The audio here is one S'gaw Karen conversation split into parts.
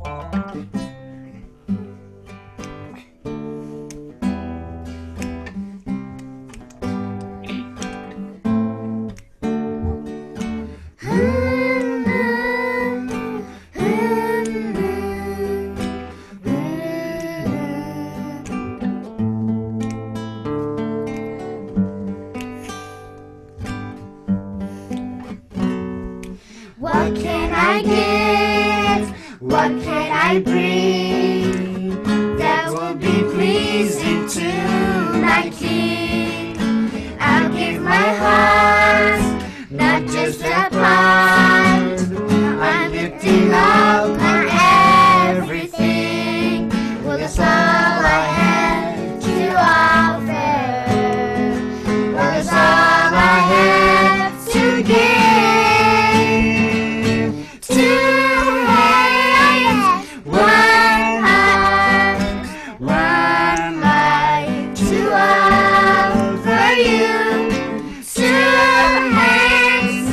What can I give? What can I bring that will be pleasing to my King? I'll give my heart, not just a part. I'm lifting up my everything. Well, that's all I have to offer. Well, that's all I have to give. Two hands, one heart, one life to offer you. Two hands,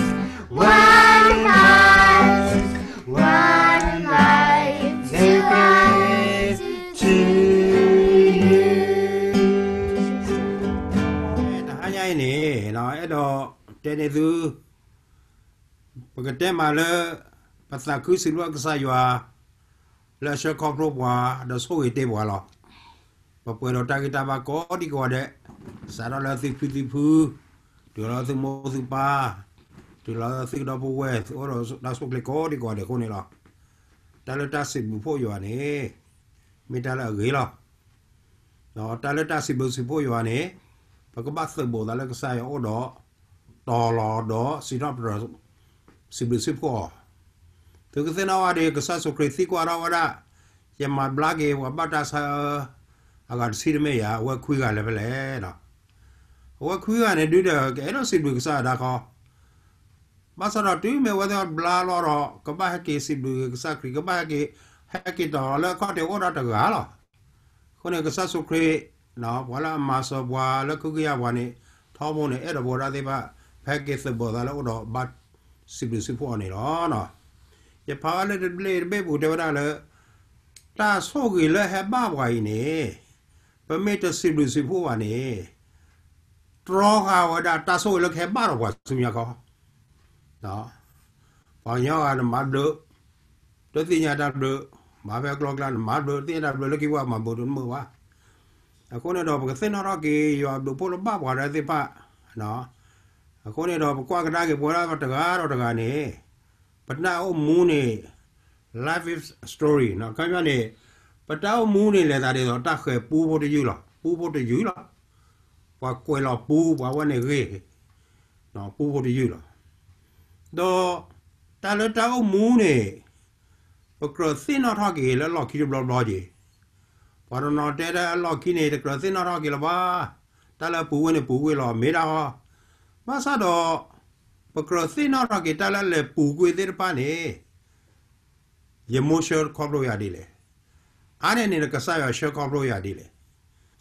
one heart, one life to offer to you. တဟါညါအံၤန့ၣ် အဲၣ်ဒိးတဲန့ၢ်သု ပကတဲမးလၢ ပသးခုစံးဘျုးကစၢ်ယွၤ လၢအဆှၢခီဖျိပှၤ ဒီးဆိၣ်ဂ့ၤတ့ၢ်ပှၤလီၤ. ပပှဲၤဒီးတၢ်ဂံၢ်တၢ်ဘါကိးဒံကိးဂၤဒဲး, စးထီၣ်လၢသုဖံသုဖု, တုၤလီၤသုမိၢ်သုပၢ်, တုၤလီၤသုကဒီပုၢ်ဝဲၢ် အိၣ်ဒီးတၢ်ဆိၣ်ချ့ကိးဒံကိးဂၤဒဲးအဃိန့ၣ်လီၤ. တၢ်လၢတၢ်စံးဘျုးဖှိၣ်ယွၤန့ၣ် မ့ၢ်တၢ်လၢအဂ့ၤလီၤ. တၢ်လၢတၢ်စံးဘျုးစံးဖှိၣ်ယွၤန့ၣ် ပကဘၣ်သုးဘူးသးလၢကစၢ်ယွၤအအိၣ်ဒီး တီၤလီၤဒီးစံးထီၣ်ပတြၢၤ စံးဘျုးစံးဖှိၣ်အီၤ. သုကသ့ၣ်နီၣ်ဝဲဒီး ကစၢ်ယ့ၣ်ၡူးခရံာ်သံကွၢ်ထီၣ်ဝဲဒၣ်, ယမၤဘျါက့ၤပှၤဘၣ်တၢ်ဆါအၢ အဂၤတဆံတမ့ၢ်ဧါ, အဝဲခွံဂၤလၢၤဖဲလဲၣ်. အဝဲခွံဂၤန့ၣ် ဒုးဒီးကအဲၣ်ဒိးစံးဘျုးကစၢ်ယွၤဒၣ်ခီ, ဘၣ်ဆၣ်ဒီးတုၤမ့ၢ်အဝဲသ့ၣ်ဘျါလီၤဒီး ကဘၣ်ဟဲက့ၤစံးဘျုးက့ၤကစၢ်ခရံာ်, ကဘၣ်ဟဲက့ၤ ဟဲက့ၤတီၤလီၤလၢအခီၣ်ထံးအိၣ်ဒီးတဂၤလီၤ. အဃိန့ၣ် ကစၢ်ယ့ၣ်ၡူးခရံာ် ပှၤလၢအမၤစၢၤပှၤလၢခုကယၤပှၤန့ၣ် ထီဘိန့ၣ် အဲၣ်ဒိးပဝဲဒၣ်သ့ၣ်တဖၣ် ပဟဲက့ၤသုးဘူးသးလၢအအိၣ်ဒီးဘၣ်စံးဘျုးစံးဖှိၣ်အီၤန့ၣ်လီၤ. ယဖးဝဲလၢတဘျီတဘ့ၣ်ပူၤတဲဝဲဒၣ်လၢ တၢ်ဆိၣ်ဂ့ၤလၢဟဲဘၣ်ပှၤအံၤန့ၣ် ပမ့ၢ်တစံးဘျုးစံးဖှိၣ်ဘၣ်န့ၣ် တြီဃာ်ဝဲဒၣ်တၢ်ဆိၣ်ဂ့ၤလၢကဟဲဘၣ်ဒီးပှၤဆူညါခီ ပှၤကညီဂၤနမၤဘျုး, တသ့ၣ်ညါတၢ်ဘျုး, မၤဖဲကျီကျါနမၤဘျုး, တသ့ၣ်ညါတၢ်ဘျုးလၢခံပှၤမၤဘျုးတမုာ်ဘၣ်. အဃိန့ၣ်ဒီး ပကသ့ၣ်နီၣ်ထီၣ်က့ၤ ယွၤအဘျုးအဖှိၣ်လၢဘၣ်ပှၤဒၣ်သ့ၣ်တဖၣ်, အဃိန့ၣ်ဒီး ပကွၢ်ကဒါက့ၤပဝဲဒၣ်တဂၤဒီးတဂၤန့ၣ်, ပတၢ်အိၣ်မူန့ၣ် life is story အခီပညီန့ၣ်, ပတၢ်အိၣ်မူန့ၣ် လဲၤသးဒ်သိးတၢ်ဃဲၤပူဖိတယုၢ်လီၤ, ပူဖိတယုၢ်လီၤ. ပှၤကွဲးလီၤပူ ပှၤဝဲန့ၣ်ဂ့ၤ, ပူဖိတယုၢ်လီၤ. ဒီးတၢ်လၢတၢ်အိၣ်မူန့ၣ် ပကြၢးသ့ၣ်နီၣ်ထီၣ်က့ၤလၢလီၢ်ခံတဘျီဘျီက့ၤ, ပှၤတနီၤတဲလၢအလီၢ်ခံန့ၣ် တကြၢးသ့ၣ်နီၣ်ထီၣ်က့ၤလၢၤဘၣ်, တၢ်လၢပူၤကွံာ်န့ၣ် ပူၤကွံာ်လီၤ မ့ၢ်ဒၣ်ဃီ, ဘၣ်ဆၣ်ဒီး ပကြၢးသ့ၣ်နီၣ်ထီၣ်က့ၤတၢ်လၢအလဲၤပူၤကွံာ်သ့ၣ်တဖၣ်န့ၣ် ယမိၤၡ့ခီဖျိယၤဒ်လဲၣ်. အါန့ၢ်န့ၣ် ကစၢ်ယွၤဆှၢခီဖျိယၤဒ်လဲၣ်.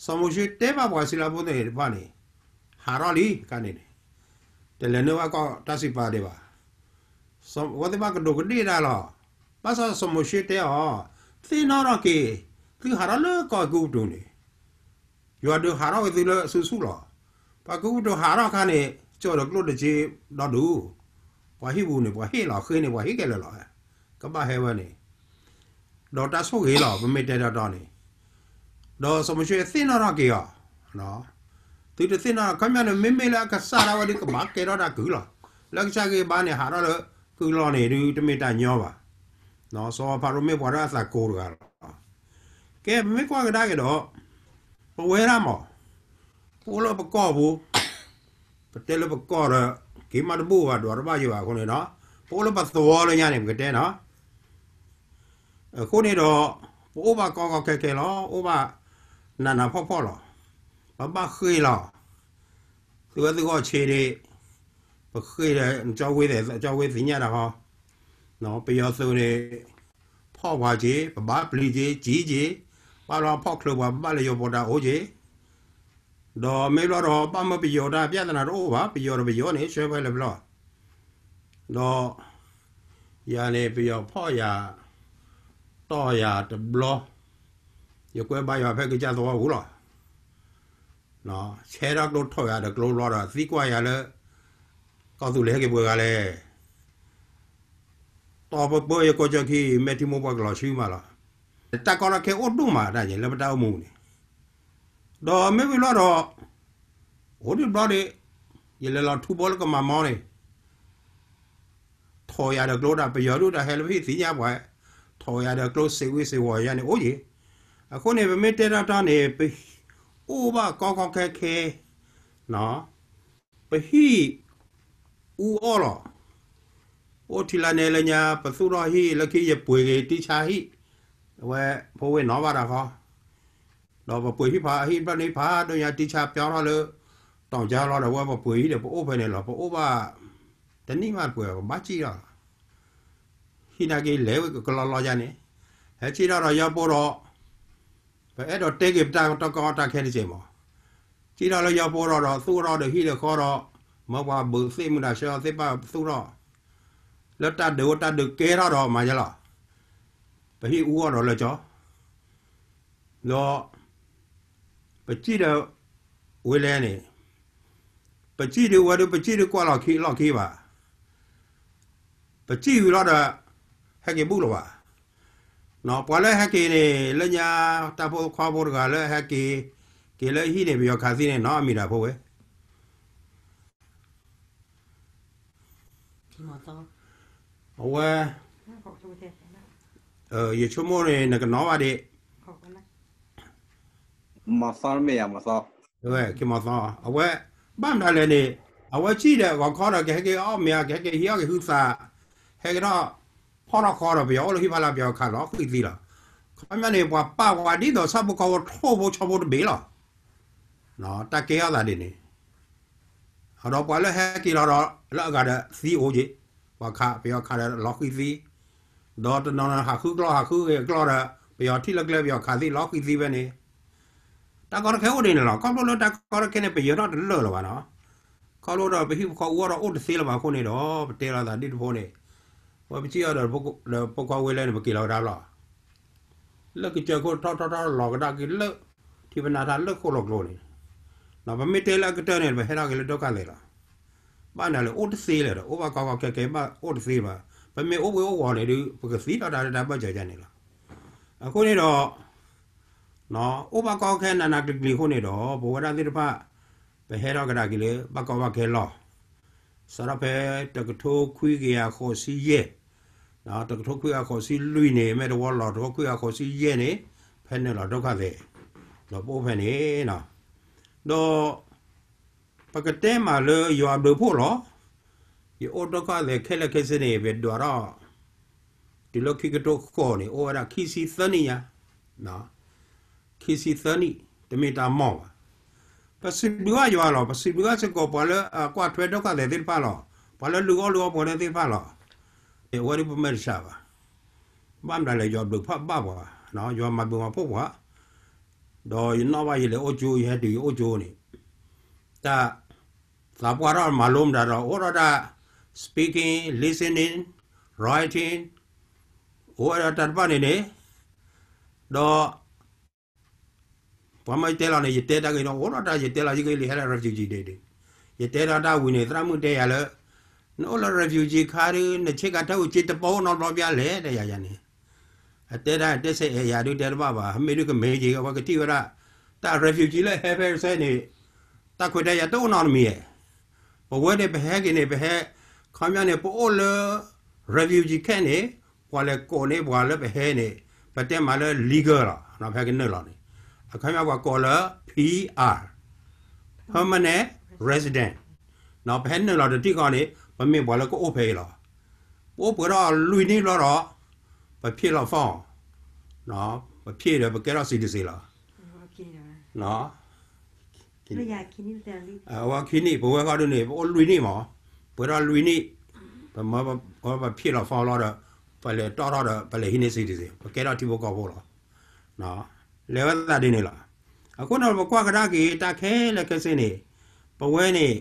စီၤမိၤၡ့တဲဘၣ်ပှၤအံၣ်စရ့လးဖိသ့ၣ်တဖၣ်န့ၣ်, ဟးထီၣ်လံခါန့ၣ်န့ၣ်, တလဲၤနုာ်ဘၣ်ကီၢ်တၢ်စံးပာ်ဒံးဘၣ်. အဝဲသ့ၣ်တဖၣ်ကဒူးကဒ့ၣ်တၢ်လီၤ. ဘၣ်ဆၣ်စီၤမိၤၡ့တဲအီၤ, သ့ၣ်နီၣ်ထီၣ်က့ၤ, သုဟးထီၣ်လၢကီၢ်အဲၤကူပတူးန့ၣ် ယွၤဒုးဟးထီၣ်က့ၤသုလၢအစုဆူၣ်လီၤ. ပှၤကူပတူးဟးထီၣ်ခါန့ၣ် ကၠီၣ်ဒီးကျိၣ်တက့ဒီဒူၣ်, ပှၤဟံၣ်ပူၤန့ၣ် ပှၤဟ့ၣ်လီၤဃ့န့ၣ် ပှၤဟ့ၣ်ကဲလၢာ်လီၤ. ကဘၣ်ဟဲဝဲန့ၣ်, ဒီးတၢ်ဆိၣ်ဂ့ၤလီၤ ပမ့ၢ်တဲတၢ်တီန့ၣ်, ဒီးစီၤမိၤၡ့သ့ၣ်နီၣ်ထီၣ်က့ၤအီၤ, သုတသ့ၣ်နီၣ် ခီပညီန့ၣ် မ့မ့ၢ်လၢအကစၢ်ဒၣ်ဝဲဒုးကဘၣ်ကဲထီၣ်တၢ်ကုၢ်လီၤ. လၢကစၢ်ဂ့ၢ်ဘါန့ၣ် ဟးထီၣ်လၢကုၢ်လီၤန့ၣ်ဒုး တမ့ၢ်တၢ်ညီဘၣ်. စီၤဖၤရိၤမ့ၢ်ပှၤလၢအသးကိၤတဂၤလီၤ. ကဲ ပမ့ၢ်ကွၢ်ကဒါက့ၤဒီး, ပဝဲဒၣ်မး, ပအိၣ်လၢပကီၢ်ပူၤ, ပတဲလၢပကီၢ်ဒီး က့ၤမးတဘူၣ်ဘၣ် ဒွးတဘၣ်ယိာ်ဘၣ်အဃိန့ၣ်ဒီး, ပအိၣ်လၢပသဝီလၢညါန့ၣ် ပကတဲနီၤ. အဃိန့ၣ်ဒီး, ပအိၣ်ဘၣ်ကီကီခဲခဲလီၤ, အိၣ်ဘၣ်နးနးဖှီၣ်ဖှီၣ်လီၤ. ပဘၣ်ဃ့ၢ်လီၤ. သုဝဲသုဂီၢ်ဆ့ဒ့ၣ်, ပဃ့ၢ်ဒီးကၠီဝ့သ့ၣ်, ကၠီဝ့သ့ၣ်ညါတၢ်ဃီ, ပယီၤသုးန့ၣ် ဖီၣ်ပှၤက့ၤ, ပဘၣ်ပျံၤက့ၤ, ကံက့ၤ, ဘၣ်လီၤဖီၣ်ချၢပှၤ ပဘၣ်လဲၤယိၤပီၤတၢ်အိၣ်က့ၤ, ဒီးမ့ၢ်ဘျီဒီး ဘၣ်မၢပယီၤတၢ် ပြဿနာတအိၣ်ဘၣ်, ပယီၤဒီးပယီၤန့ၣ် ဆှၢဖဲလဲၣ်ဖဲလဲၣ်, ဒီး ယၤန့ၣ် ပယီၤဖီၣ်ယၤ, တီၢ်ယၤတဘျီ, ယကွဲးဘါယွၤဖဲကစၢ်သဝီပူၤလီၤ. ဆဲထီၣ်ကျိ ထီၣ်ယၤဒီးကျိဘျီဒီး သံကွၢ်ယၤလၢ ကီၢ်သူလ့ၤဟဲက့ၤပှဲၤဂၤလဲၣ်. တီၢ်ပၢပၢယကီၢ်ကၠီခံ မဲာ်ထံမိၢ်ပှၢ်ကလီၤဆူမးလီၤ. တၢ်ကီတၢ်ခဲအိၣ်ဒိၣ်မးတၢ်ယဲလၢပတၢ်အိၣ်မူန့ၣ်, ဒီးမ့ၢ်ဝံၤလီၤဒီး အိၣ်ဒံးဘျီဒီး ယလဲၤလီၤထူဘီလၢကမၤမီန့ၣ် ထီၣ်ယၤဒီးကျိဒၣ် ပယီၤဒုးတၢ်ဟဲလၢပဟံၣ်သ့ၣ်ညါပှၤ, ထီၣ်ယၤဒီးကျိစ့ၣ်ဝံစ့ၣ်ဝီၤယၤန့ၣ်အိၣ်ယံၤ. အဃိန့ၣ် ပမ့ၢ်တဲတၢ်တီၢ်န့ၣ် ပအိၣ်ဘၣ်ကီကီခဲခဲ, ပဟံၣ်အူအီၣ်လီၤ. အိၣ်ထံလၢ်န့ၣ်လၢညါ ပသူၣ်ထီၣ်ဟံၣ်လၢခံ ယပှ့ၤက့ၤတံဆါဟံၣ်, အဝဲဖိဝ့ၢ်နီၣ်ဘၣ်တၢ်ဃီ ဒီးပပှ့ၤဟံၣ်ဖးဟံၣ်ဘျီန့ၣ်ဖးဒိၣ်ညါ တံဆါပျီထီၣ်လၢ တီၢ်ကၠီလီၤဒီး ဝဲပပှ့ၤဟံၣ်ဒီး ပအိၣ်ဖဲန့ၣ်လီၤ. ပအိၣ်ဘၣ်တနံၣ်မးတပှဲၤ ပဘၣ်စံၣ်ထီၣ်လီၤ. ဟံၣ်နာ်က့လဲၤဝဲကလီလီယါန့ၣ်, ဟဲစံၣ်ထီၣ်ဒီးယီၤဖိဒီး ပအဲၣ်ဒိးတဲက့ၤပတၢ်ကီတၢ်ခဲတစဲးမး, စံၣ်ထီၣ်လၢယီၤဖိဒီး ဒီးသူၣ်ထီၣ်ဒီးဟံၣ်ဒီးဃီဒီး မၢပှၤဘုးသ့ၣ်မုၢ်ဒၣ်ဆၢသ့ၣ်တဖၣ်သူၣ်ထီၣ် လၢတၢ်ဒုးအိၣ်တၢ်ဒုးကဲထီၣ်ဒီးမၤယဲလီၤ. ပဟံၣ်အူအီၣ်ဒီးလၢကၠီ ဒီး ပစံၣ်ဒီး ဝဲလဲၣ်န့ၣ်, ပစံၣ်ဒုးဝဲဒုး ပစံၣ်ဒုးကွၢ်လီၢ်ခံလီၢ်ခံဘၣ်. ပစံၣ်ဝံၤလီၤဒီး ဟဲက့ၤဘူၣ်လီၤဘၣ်. ပှၤလၢဟဲက့ၤန့ၣ် လၢညါတၢ်ဖိခွါဖိတဂၤလၢဟဲက့ၤ က့ၤလၢဟံၣ်န့ၣ် ပယီၤခးသံန့ၣ် နီၢ်အမံၤဒၣ်ဖိဝဲ အဝဲ ယဆိကမိၣ်န့ၣ် နကနီၣ်ဘၣ်ဒံး မီၤသီတမ့ၢ်ယၤမီၤသီ, ဝဲ က့ၤမီၤသီ အဝဲ ဘၣ်မတၤလဲၣ်န့ၣ် အဝဲစံၣ်ဒီးဂီၤခီဒီး ကဟဲက့ၤအီၣ်မ့ၤ ကဟဲက့ၤဟံးအီၣ်က့ၤဟုသး ဟဲက့ၤထီၣ် ဖီၣ်ထီၣ်ဃီဒီး ပယီၤအိၣ်လၢဟံၣ်ဖးလၢပယီၤခးလီၤဃံၤသံလီၤ. ခီပညီန့ၣ် ပှၤပာ်ဝဲဒ်သိးဆၣ်ဖိကီၢ်ဖိထိၣ်ဖိဆီဖိတဘ့ၣ်လီၤ. တၢ်ကဲထီၣ်သးဒ်န့ၣ် ဒီးပှၤလၢဟဲက့ၤလီၤဒီး လၢအဂၤဒီးသံအိၣ်က့ၤ, ပှၤခး ပယီၤခးဒီးလီၤဃံၤသံ, ဒီးတနီၤနီၤဟးဃုကျီၢ်ဟးဃုဂ့ၤအကျီၢ်ဒီး ပယီၤထံၣ်လၢကျဲပယီၤခးသံလီၤဃံၤသံဖဲန့ၣ်, တၢ်ကီတခဲအိၣ်ဒ်န့ၣ်လီၤ. ခီဖျိလၢတၢ်ကီတခဲန့ၣ် ပယီၤထီၣ်တလၢာ်လၢၤဘၣ်နီၤ, ခီဖျိဒီးပဟံၣ်ပဃီအူအီၣ်ဒီးအိၣ်တသ့လၢၤဘၣ်အဃိန့ၣ်ဒီး ပတဲလီၤသးဒ်တဖိန့ၣ်, ဝဲပစံၣ်အီၤဒီး ဒီးဖိခွါဝဲလဲၣ်န့ၣ် ပက့ၤလီၤကဒါလီၤ လၢကစၢၢ်ခိၣ်ထီၣ်ထီၣ်ထီၣ်လီၤကဒါက့ၤလၢ ထံပနၢ်ထါလၢဃိၣ်လီၤကျိန့ၣ်, ပမ့ၢ်တဲလၢအကတၢၢ်န့ၣ် ပဟဲထီၣ်က့ၤလၢဒုက္ခသည်လီၤ. ဘၣ်နၤလၢ အိၣ်တသ့လၢၤဒီး အိၣ်ဘၣ်ကီကီခဲခဲဘၣ်အိၣ်တသ့ဘၣ်. ပမ့ၢ်အိၣ်ဘှ့ၣ်အိၣ်ဝီၤန့ၣ်ဒီး ပကသံလီၤတၢ်လၢတၢ်ဘၢၣ်စၢၤယါန့ၣ်လီၤ. အဃိန့ၣ်ဒီး အိၣ်ဘၣ်ကီခဲနးနးကျံၤကျံၤအဃိန့ၣ်ဒီး ပဝဲဒၣ်သ့ၣ်တဖၣ် ပဟဲထီၣ်ကဒါက့ၤလၢ ဘၣ်ကီဘၣ်ခဲလီၤ. စးထီၣ်ဖဲတကထိခွံကယၤဃိးဆံယဲၢ်, တကထိခွံကယၤဃိးဆံလွံၢ်န့ၣ် မ့ၢ်တဝီလီၤ တကထိခွံကယၤဃိးဆံယဲၢ်န့ၣ် ဖဲနုာ်လီၤဒုက္ခသည် ဒီးပအိၣ်ဖဲန့ၣ်, ဒီး ပကတဲမးလၢယွၤအဘျုးအဖှိၣ်လီၤ. ယအိၣ်ဒုက္ခသည်ခဲလၢာ်ခဲဆ့န့ၣ် ပဒွးထီၣ် တုၤလၢခံကထိဃိးန့ၣ် အိၣ်ဝဲဒၣ်ခံဆံသၢနံၣ်ညါ, ခံဆံသၢနံၣ် တမ့ၢ်တၢ်မီၢ်ဘၣ်. ပစံးဘျုးဘၣ်ယွၤလီၤ. ပစံးဘျုးဘၣ်စ့ၢ်ကီး ပှၤလၢအကွၢ်ထွဲဒုက္ခသည်သ့ၣ်တဖၣ်လီၤ. ပှၤလၢလုၢ်အီၣ်လုၢ်အီပှၤသ့ၣ်တဖၣ်လီၤ. အဝဲဒၣ်ပမၤတဆှးဘၣ်. ဘၣ်မတၤလဲၣ် ယွၤဘျုးဖးဘၣ်ပှၤ, ယွၤမၤဘျုးမၤဖှိၣ်ပှၤ, ဒီးယနီၣ်ဘၣ်ယလဲၤအိၣ်ကၠိ ယဟဲတုၤယအိၣ်ကၠိန့ၣ်, တၢ် သးပှၢ်ထီၣ်မၤလိမတၤဒီး အိၣ်ထီၣ်တၢ် speaking, listening, writing, အိၣ်ဝဲဒၣ်တၢ်တဖၣ်န့ၣ်န့ၣ်, ဒီး ပှၤမ့ၢ်တဲလီၤန့ၣ် ယတဲတၢ်ဂ့ၤဒီး အိၣ်ထီၣ်တၢ် ယတဲလီၤယကလံၤဟဲလၢ refugee ဒ့ၣ်ဒ့ၣ်, ယတဲထီၣ်တၢ်ဝံၤန့ၣ် သရၣ်မုၣ်တဲယၤလၢ နအိၣ်လၢ refugee ခါဒီး နဆ့ကၤထၢၣ်ဝံၤ စ့တပီအိၣ်နီတဘျီဘၣ်လဲၣ် တဲယၤယၤန့ၣ်, အတဲဒၣ်တဲဆဲးအဲၣ်ယၤဒုးတဲတဘၣ်ဘၣ်, မ့ၢ်ဒုးကမ့ၢ်က့ၤ အဝဲကထံၣ်ဝဲဒၣ် တၢ် refugee လၢဟဲဖဲစဲန့ၣ် တၢ်ခွဲးတၢ်ယာ်တအိၣ်နီတမံၤဧါ. ပဝဲန့ၣ် ပဟဲက့ၤန့ၣ် ပဟဲ ခီပညီန့ၣ် ပအိၣ်လၢ refugee camp န့ၣ် ပှၤလဲၤကိးန့ၢ်ပှၤလၢပဟဲန့ၣ် ပတဲမးလၢ legal လီၤ, ပဟဲကနုာ်လီၤန့ၣ် အခီပညီပှၤကိးလၢ PR, permanent resident, ပဟဲနုာ်လီၤတထံၣ်ဃီန့ၣ် ပမ့ၢ်ပှၤလၢကအိၣ်ဖဲအံၤလီၤ. ပအိၣ်ပှဲၤထီၣ်လွံၢ်နံၣ်ဘျီဒီး ပဖျ့လီၤ form, ပဖျ့ဒီးပကဲထီၣ် citizen လီၤ. အဝဲခံနံၣ် ပဝဲဃီဒုးန့ၣ် ပအိၣ်လွံၢ်နံၣ်မး, ပှဲၤထီၣ်လွံၢ်နံၣ်, ပမၢပဖျ့လီၤ form လီၤဒီး ပလဲၤတီၣ်ထီၣ်ဒီး ပလဲၤဟံးန့ၢ် citizen ပကဲထီၣ်ထံဖိကီၢ်ဖိလီၤ. လဲၤဝဲသးဒ်န့ၣ်လီၤ. အဃိန့ၣ် ပကွၢ်ကဒါက့ၤတၢ်ခဲလၢာ်ခဲဆ့န့ၣ် ပဝဲန့ၣ်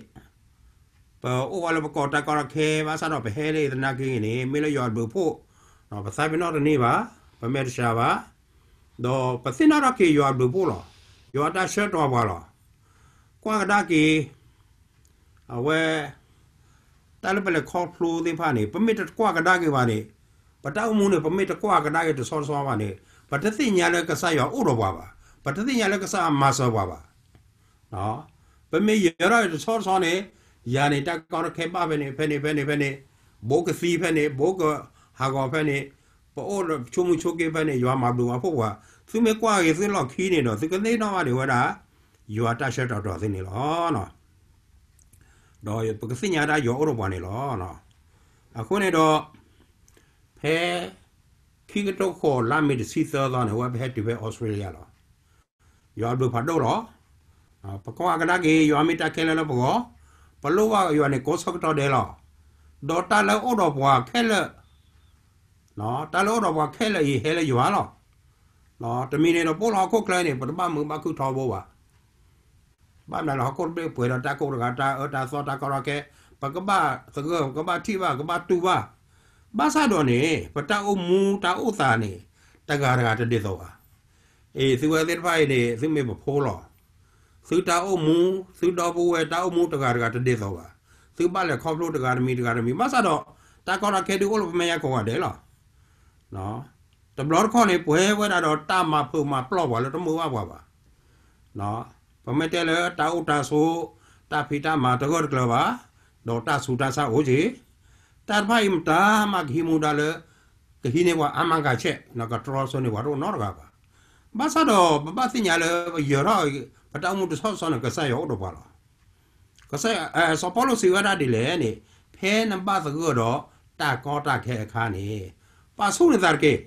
ပအိၣ်ဝဲလၢပကီၢ်တၢ်ကီတၢ်ခဲ ဘၣ်ဆၣ်ဒီးပဟဲလၢသနာ်က့န့ၣ် မ့ၢ်လၢယွၤအဘျုးအဖှိၣ်, ပသးပ့ၤနီၣ်တန့ၢ်ဘၣ်. ပမ့ၢ်တစှၤဘၣ်, ဒီးပသ့ၣ်နီၣ်ထီၣ်က့ၤယွၤအဘျုးအဖှိၣ်လီၤ. ယွၤတၢ်ဆၢကတီၢ်ပှၤလီၤ. ကွၢ်ကဒါက့ၤ အဝဲ တၢ်လၢပလဲၤခီဖျိသ့ၣ်တဖၣ်န့ၣ် ပမ့ၢ်တကွၢ်ကဒါက့ၤဘၣ်န့ၣ်, ပတၢ်အိၣ်မူန့ၣ် ပမ့ၢ်တကွၢ်ကဒါက့ၤတဆီတဆီဘၣ်န့ၣ်, ပတသ့ၣ်ညါလၢကစၢ်ယွၤအိၣ်ဒီးပှၤဘၣ်. ပတသ့ၣ်ညါလၢကစၢ်မၤစၢၤပှၤဘၣ်. ပမ့ၢ်ယၢၤထီၣ်တဆီတဆီန့ၣ်, ယၤန့ၣ် တၢ်ကီတၢ်ခဲဘၣ်ဖဲန့ၣ် ဖဲန့ၣ် ဖဲန့ၣ် ဖဲန့ၣ်, ဘိးကသံဖဲန့ၣ် ဘိးကဟးဂီၤဖဲန့ၣ်, ပအိၣ်ဆိးမုၢ်ဆိးက့ဖဲန့ၣ် ယွၤမၤဘျုးမၤဖှိၣ်ပှၤ, သုမ့ၢ်ကွၢ်က့ၤသုလီၢ်ခံန့ၣ်ဒီး သုကသ့ၣ်နီၣ်ဘၣ်န့ၣ်ဝဲဒၣ် ယွၤတၢ်ဆၢကတီၢ်သုန့ၣ်လီၤ. ဒီးပကသ့ၣ်ညါဒၣ်ယွၤအိၣ်ဒီးပှၤန့ၣ်လီၤ. အဃိန့ၣ်ဒီး ဖဲ ခံကထိဃိး လါမ့ၤတဆံသၢသီန့ၣ် အဝဲပဟဲတုၤဖဲအီစထြ့လယါလီၤ. ယွၤအဘျုးဖးဒိၣ်လီၤ. ပကွၢ်ကဒါက့ၤ ယွၤမ့ၢ်တၢ်ခဲလၢာ်လၢပဂီၢ်, ပလိၣ်ဘၣ်ယွၤန့ၣ်ကိးဆၢကတီၢ်ဒဲးလီၤ. ဒီးတၢ်လၢအိၣ်ဒီးပှၤခဲလၢာ် တၢ်လၢအိၣ်ဒီးပှၤခဲလၢာ်အံၤဟဲလၢယွၤလီၤ. တမံၤန့ၣ်ဒီး ပအိၣ်လၢဟီၣ်ခိၣ်ချၢန့ၣ် ပတဘၣ်မုာ်ဘၣ်ခုၣ်ထီဘိဘၣ်. ဘၣ်မနုၤလဲၣ် ဟီၣ်ခိၣ်တဘ့ၣ်ပှဲၤဒီးတၢ်ကိၢ်တဂၤ တၢ်အၢတၢ်သီ တၢ်ကီတၢ်ခဲ, ပကဘၣ်သဂၢၢ် ပကဘၣ်ထံၣ်ဘၣ် ကဘၣ်တူၢ်ဘၣ်. ဘၣ်ဆၣ်ဒီးန့ၣ် ပတၢ်အိၣ်မူတၢ်အိၣ်သးန့ၣ် တဂၤတဂၤတဒ်သိးဘၣ်. အ့ သုဝဲသ့ၣ်တဖၣ်အံၤန့ၣ် သုမ့ၢ်ပဖိလီၤ. သုတၢ်အိၣ်မူ သုဒီပုၢ်ဝဲၢ်တၢ်အိၣ်မူတဂၤတဂၤတဒ်သိးဘၣ်. သုဘၣ်လဲၤခီဖျိတဂၤတမံၤတဂၤတမံၤ ဘၣ်ဆၣ်ဒီး တၢ်ကီတၢ်ခဲဒုးအိၣ်လၢပမဲာ်ညါကိးဂၤဒဲးလီၤ. တဘျီတခီၣ်န့ၣ် ပှဲၤဝဲဒၣ်ဒီးတၢ်မၤဖုးမၤပျီၢ်ပှၤလၢတမုာ်ဘၣ်ပှၤဘၣ်. ပမ့ၢ်တဲလၢတၢ်အိၣ်တၢ်ဆိး တၢ်ဖံးတၢ်မၤတဂၢၢ်တကျၢၤဘၣ်, ဒီးတၢ်ဆူးတၢ်ဆါအိၣ်က့ၤ, တၢ်တဖၣ်အံၤမတၤမးကဟံးမူဒါလၢ ကဟံးန့ၢ်ပှၤအါမးဂၤဆဲး ကတြီဆၢန့ၢ်ပှၤတအိၣ်နီတဂၤဘၣ်. ဘၣ်ဆၣ်ဒီး ပဘၣ်သ့ၣ်ညါလၢပယၢၤထီၣ် ပတၢ်အိၣ်မူတဆီတဆီန့ၣ် ကစၢ်ယွၤအိၣ်ဒီးပှၤလီၤ. ကစၢ်ယွၤ စီၤပီလူးစံးဝဲဒၣ်ဒ်လဲၣ်န့ၣ်, ဖဲနဘၣ်သဂၢၢ်ဒီးတၢ်ကီတၢ်ခဲအခါန့ၣ်, ပာ်ဆူၣ်နသးတက့ၢ်.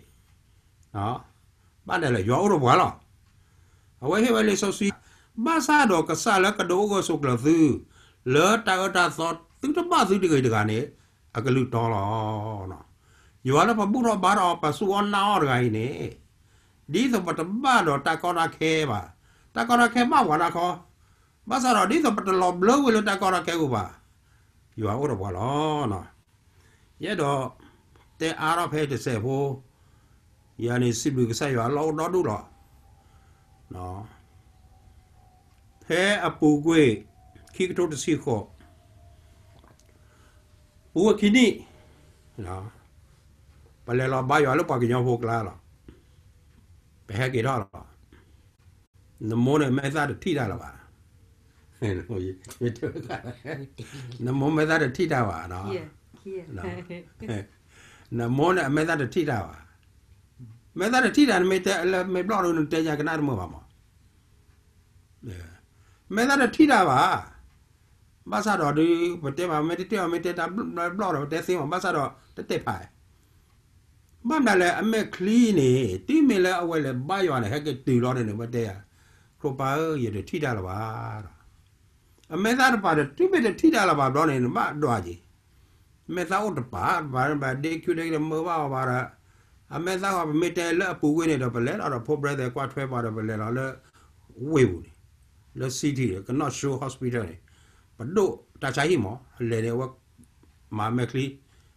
ဘၣ်ဒၣ်လဲာ် ယွၤအိၣ်ဒီးပှၤလီၤ. အဝဲဟ့ၣ်ဝဲလံာ်စီဆှံ, ဘၣ်ဆၣ်ဒီးကစၢ်လၢကဒုးအိၣ်ဂၢၢ်ဆိးကျၢၤသု လၢတၢ်အၢတၢ်သီ သုတဘၣ်သုတဂ့ၤတဂၤန့ၣ် အကလုၢ်တီလီၤ. ယွၤလၢပဘူၣ်ထီၣ်ဘါထီၣ် ပသူၣ်အီၣ်နၢ်အီၣ်တဂၤအံၤန့ၣ်, ဒ်သိးပတဘၣ်ဒီးတၢ်ကီတၢ်ခဲဘၣ်, တၢ်ကီတၢ်ခဲဘၣ်ပှၤဒၣ်ခီ, ဘၣ်ဆၣ်ဒီးဒ်သိးပတလီၤဘျၢဝဲလၢတၢ်ကီတၢ်ခဲအပူၤဘၣ်, ယွၤအိၣ်ဒီးပှၤလီၤ. ယအဲၣ်ဒိးတဲအါထီၣ်ဖဲတစဲးဖိ, ယၤန့ၣ်စံးဘျုးကစၢ်ယွၤအလီၢ်အိၣ်ဒီဒူၣ်လီၤ. ဖဲအပူၤကွံာ် ခံကထိတဆံဃိး ပူၤအခံနံၣ်, ပလဲၤလီၤဘါယွၤလၢပှၤကညီဖိကျါလီၤ. ပဟဲက့ၤထီၣ်လီၤ. နမိၢ်န့ၣ်မဲာ်သၣ်တထံၣ်တၢ်လၢၤဘၣ်. နမိၢ်မဲာ်သၣ်တထံၣ်တၢ်ဘၣ်နီၤ. နမိၢ်န့ၣ်အမဲာ်သၣ်တထံၣ်တၢ်ဘၣ်. မဲာ်သၣ်တထံၣ်တၢ် နမ့ၢ်တဲလၢမ့ၢ်ဘျီၣ်ဒီး နတဲညါကနၣ်တမုာ်ဘၣ်မး. မဲာ်သၣ်တထံၣ်တၢ်ဘၣ်. ဘၣ်ဆၣ်ဒီးဒုး ပတဲဘၣ် မ့ၢ်တတဲအီၤ မ့ၢ်တဲတၢ်ဘျီၣ်ဒီး ပတဲသ့မး ဘၣ်ဆၣ်ဒီးတတဲဖး ဘၣ်မနုၤလဲၣ် အမဲာ်ချံန့ၣ် တုၤမ့ၢ်လၢအဝဲလဲၤဘါယွၤန့ၣ် ဟဲက့ၤတုၤလီၤန့ၣ် ဝဲတဲယၤ, ကျိဖးဧၢ ယတထံၣ်တၢ်လၢၤဘၣ်ဒီး, အမဲာ်သၣ်တပၤဒီး တုၤမ့ၢ်တထံၣ်တၢ်လၢၤဘၣ်ဘျီန့ၣ် နဘၣ်ဒွးက့ၤ, မဲာ်သၣ်အိၣ်တပၤ တပၤ ဘၣ်ဒ့ခံဒ့က့ၤ တမၢဘၣ်အီၤဘၣ်ဒီး, အမဲာ်သၣ်ဃီ ပမ့ၢ်တဲလၢအပူၤကွံာ်န့ၣ်ဒီး ပလဲၤလီၤဒီး ဖိဘြဲသဲးကွၢ်ထွဲပှၤဒီး ပလဲၤလီၤလၢ ဝ့ၢ်ပူၤန့ၣ်, လၢ city ကနီၣ်ၡိ hospital န့ၣ်, ပဒိၣ်တၢ်ဆါဟံၣ်မး အလဲၤန့ၣ် အဝဲ မၤမဲာ်ချံ, ခီ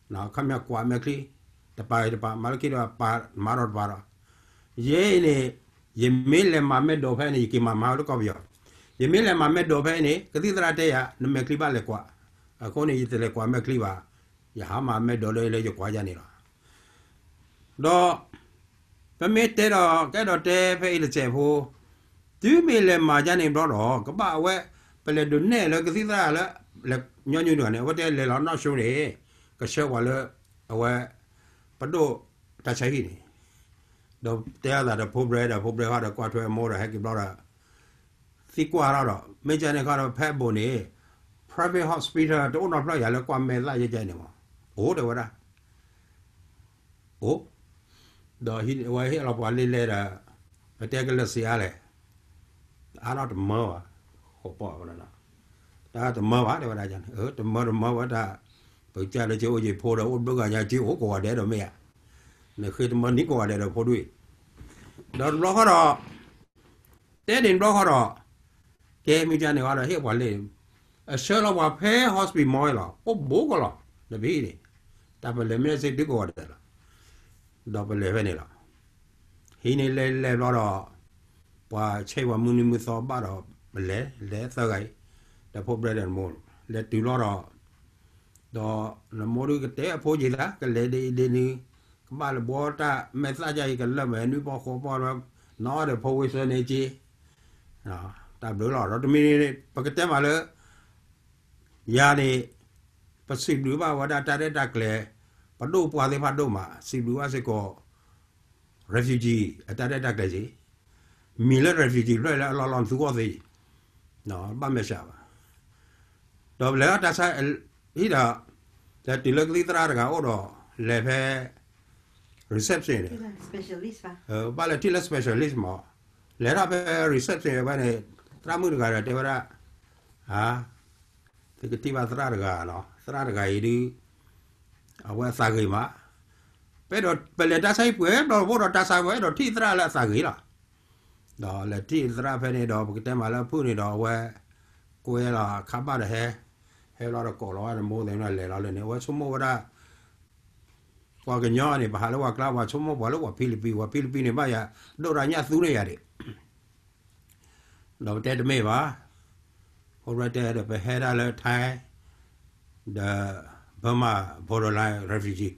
ပညီကွၢ်မဲာ်ချံ, တပၤတပၤ မၤလၢခံတပၤ မၤဒီးတပၤဒီး, ယဲအံၤန့ၣ် ယမ့ၢ်လဲၤမၤမဲာ်ဒိးဖဲန့ၣ် ယက့ၤမၤမၤလၢကီၢ်ပယီၤ, ယမ့ၢ်လဲၤမၤမဲာ်ဒိးဖဲအံၤန့ၣ် ကသံၣ်သရၣ်တဲယၤ နမဲာ်ချံဘၣ်လဲၤကွၢ်, အဃိန့ၣ် ယတလဲၤကွၢ်မဲာ်ချံဘၣ်, ယဟးမၤမဲာ်ဒိးလၢလၢယကွၢ်ယၤန့ၣ်လီၤ. ဒီး ပမ့ၢ်တဲဒီး ကအဲၣ်ဒိးတဲဖဲအံၤတစဲးဖိ, တုၤမ့ၢ်လဲၤမၤယၤန့ၣ်ဘျီဒီး ကဘၣ်အဝဲ ပလဲၤဒုးနဲၣ်လၢကသံၣ်သရၣ်လၢ လဲၤညီနုၢ်တဂၤန့ၣ် အဝဲတဲလဲၤလီၤနီၣ်ၡိန့ၣ် ကဆှၢပှၤလၢ အဝဲ ပဒိၣ်တၢ်ဆါဟံၣ်န့ၣ်, ဒီးတဲအသးဒီးဖိဘြဲဒီး ဖိဘြဲဃီဒီးကွၢ်ထွဲအမိၢ်ဒီးဟဲက့ၤဘျီဒီး သံကွၢ်ထီၣ်ဒီး မ့ၢ်ကန့ၣ်ခီဒီး ဖဲအဘူးန့ၣ် private hospital တအိၣ်နီတဖျၢၣ်ယၤလၢကွၢ်မဲာ်သၣ်ယဲကန့ၣ်မး, အိၣ်တဲဝဲဒၣ် အိၣ်, ဒီးဝဲဟ့ၣ်လီၤပှၤလံလဲၣ်ဒီး ပတဲကလၢာ်စံးအါလဲၣ်, အါထီၣ်တမၢဘၣ်, ဃိးပီၣ်ဝဲဒၣ်, တၢ်တမၢဘၣ်တဲဝဲဒၣ်န့ၣ်, တမၢတမၢဝဲတၢ်, ပကစၢ်လၢကအိၣ်ယံၤဖိဒီး အိၣ်တဘျုးဂၤညါကအိၣ်ကိးဂၤဒဲးဒီးမ့ၢ်ဧါ, နဃ့တမၢနံၤကိးဂၤဒဲးဒီးဖိဒွံၣ်, ဒီးတဘျီဃီဒီး တဲဒ်န့ၣ်တဘျီဃီဒီး ကဲမ့ၢ်ကန့ၣ်ဃီဒီး ဟ့ၣ်ပှၤလံ, အဆှၢလီၤပှၤဖဲ hospital မ့ၢ်လီၤ အိၣ်ဘူးကလီၤ, နပဟံၣ်န့ၣ်, တၢ်ပလဲၤမ့ၢ်စ့ၢ်တုၤကိးဂၤဒဲးလီၤ, ဒီးပလဲၤဖဲန့ၣ်လီၤ. ဟံးန့ၢ်လဲၤလဲၤဘျီဒီး ပှၤဆဲးပှၤမုၢ်နံၤမုၢ်သီဘၣ်ဒီး ပလဲၤ လဲၤသၢဂၤအံၤ, ဒီးဖိ brother နမိၢ် လဲၤတုၤဘျီဒီး ဒီးနမိၢ်ဒုးကတဲအဖိက့ၤသး ကလဲၤဒ်အံၤဒ်နုၤ, ကဘၣ်လဲၤဘှီတၢ်မဲာ်သၣ်ယါအံၤ ကလၢာ်မဲာ်နွံပီဃိးပီဒီး နီဒီးဖိဝ့ၢ်စၢန့ၣ်က့ၤ, တၢ်ဘျုးလီၤ. ဒီးတမံၤန့ၣ် ပကတဲမးလၢ ယၤန့ၣ် ပစံးဘျုးဘၣ်ဝဲဒၣ်တၢ်ရဲၣ်တၢ်ကျဲၤ, ပဒိၣ်ပှၢ်သ့ၣ်တဖၣ်ဒိၣ်မး စံးဘျုးဘၣ်စ့ၢ်ကီး refugee အတၢ်ရဲၣ်တၢ်ကျဲၤက့ၤ, မံၤလၢ refugee ဖျၢၣ်လၢအလီၢ်လီၢ်နသူကီၢ်သ့, ဘၣ်မဲာ်ဆှးဘၣ်, ဒီးပလဲၤအီၤတၢ်ဆါ ဟံးဒီး လဲၤတုၤလၢကသံၣ်သရၣ်တဂၤအိၣ်ဒီး လဲၤဖဲ reception န့ၣ်, ဘၣ်လဲၤထံၣ်လၢ specialist မး, လဲၤထီၣ်ဖဲ reception ဝဲန့ၣ် သရၣ်မုၣ်တဂၤဒီးတဲဝဲဒၣ်, သုကထံၣ်ဘၣ်သရၣ်တဂၤလီၤ, သရၣ်တဂၤအံၤဒုး အဝဲအသးဂ့ၤမး, ပအဲၣ်ဒိး ပလဲၤတၢ်ဆါဟံၣ်ပှဲၤဘျီဖိဒီး တၢ်ဆါဝဲအဲၣ်ဒိးထံၣ်သရၣ်လၢအသးဂ့ၤလီၤ. ဒီးလဲၤထံၣ်သရၣ်ဖဲန့ၣ်ဒီး ပကတဲမးလၢအဖုၣ်န့ၣ်ဒီး အဝဲကွဲလီၤခါဘၣ်ဒီးဟဲ, ဟဲလီၤဒီးကိးလီၤဝဲနမိၢ်သ့ၣ်န့ၣ် လဲၤလီၤလၢန့ၣ် အဝဲဆိကမိၣ်ဝဲဒၣ် ပှၤကညီန့ၣ် ပဟးလၢပှၤကျါ ပှၤဆိကမိၣ်ပှၤလၢပှၤဖံလံးပံး, ပှၤဖံလံးပံးန့ၣ် ဘၣ်ယၤဒိၣ်တၢ်ညၣ်သူန့ၢ်ယၤဒံး ဒီးပတဲတမ့ၢ်ဘၣ်, ဖိရဲတဲဒီး ပဟဲဒၣ်လၢ Thai ဒီး Burma borderline refugee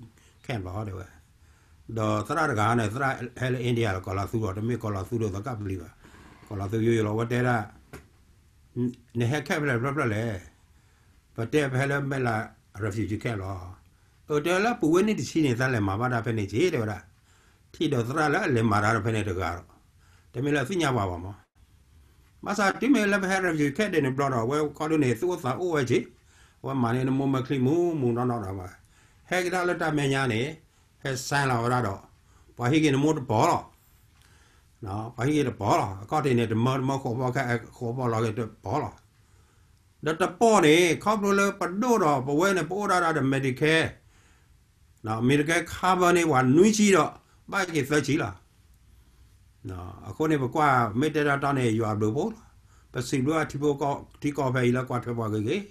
camp လီၤတဲဝဲ, ဒီးသရၣ်တဂၤန့ၣ် သရၣ်ဟဲလၢ India လီၤ ကီၤလၤသူဒီး တမ့ၢ်ကီၤလၤသူဒီးသီခါပျံၤဘၣ်, ကီၤလၤသူယိယိလီၤ အဝဲတဲဒၣ် နဟဲ camp ဖဲလဲၣ်တဖျၢၣ်ဖျၢၣ်လဲၣ်, ပတဲပဟဲလၢမဲၢ်လး refugee camp လီၤ, အတဲလၢပူၤဝဲနံၣ်တဆံန့ၣ် သးလဲၤမၤဘၣ်တၢ်ဖဲန့ၣ်က့ၤတဲဝဲဒၣ်, ထံၣ်ဒီးသရၣ်လၢအလဲၤမၤတၢ်ဖဲန့ၣ်တဂၤဒီး, တမ့ၢ်လၢအသ့ၣ်ညါပှၤဘၣ်မး ဘၣ်ဆၣ်တုၤမ့ၢ်လၢပဟဲ refugee camp ဒ်န့ၣ်ဘျီဒီး အဝဲခီဒုန့ၣ် သူၣ်အိၣ်သးအိၣ်ဝဲက့ၤ, အဝဲမၤန့ၢ်နမိၢ်မဲာ်ချံမူမူနီၢ်နီၢ်ဒီး ဟဲကဒါလၢတၢ်မဲာ်ညါန့ၣ်, ဟဲ sign လီၤဝဲဒၣ်ဒီး, ပှၤဟံးက့ၤနမိၢ်တပီၤလီၤ, ပှၤဟံးက့ၤတပီၤလီၤ, အခီၣ်ထံးန့ၣ် တမၢတမၢဃိးပီၣ်ခဲ ဃိးပီၣ်လီၤက့ၤတပီၤလီၤ, ဒီးတပီၣ်န့ၣ် ခီဖျိလၢပဒိၣ်ဒီးပဝဲန့ၣ် ပအိၣ်ဒၣ်ဒီး Medicare, Medicare cover န့ၢ်ပှၤနွံဆံဒီး ဘၣ်က့ၤသၢဆံလီၤ. အဃိန့ၣ် ပကွၢ်မ့ၢ်တဲတၢ်တီန့ၣ် ယွၤအဘျုးအဖှိၣ်လီၤ. ပစံးဘျုးဘၣ်ထံဖိကီၢ် ထံကီၢ်ဖဲအံၤလၢကွၢ်ထွဲပှၤဂ့ၤဂ့ၤ,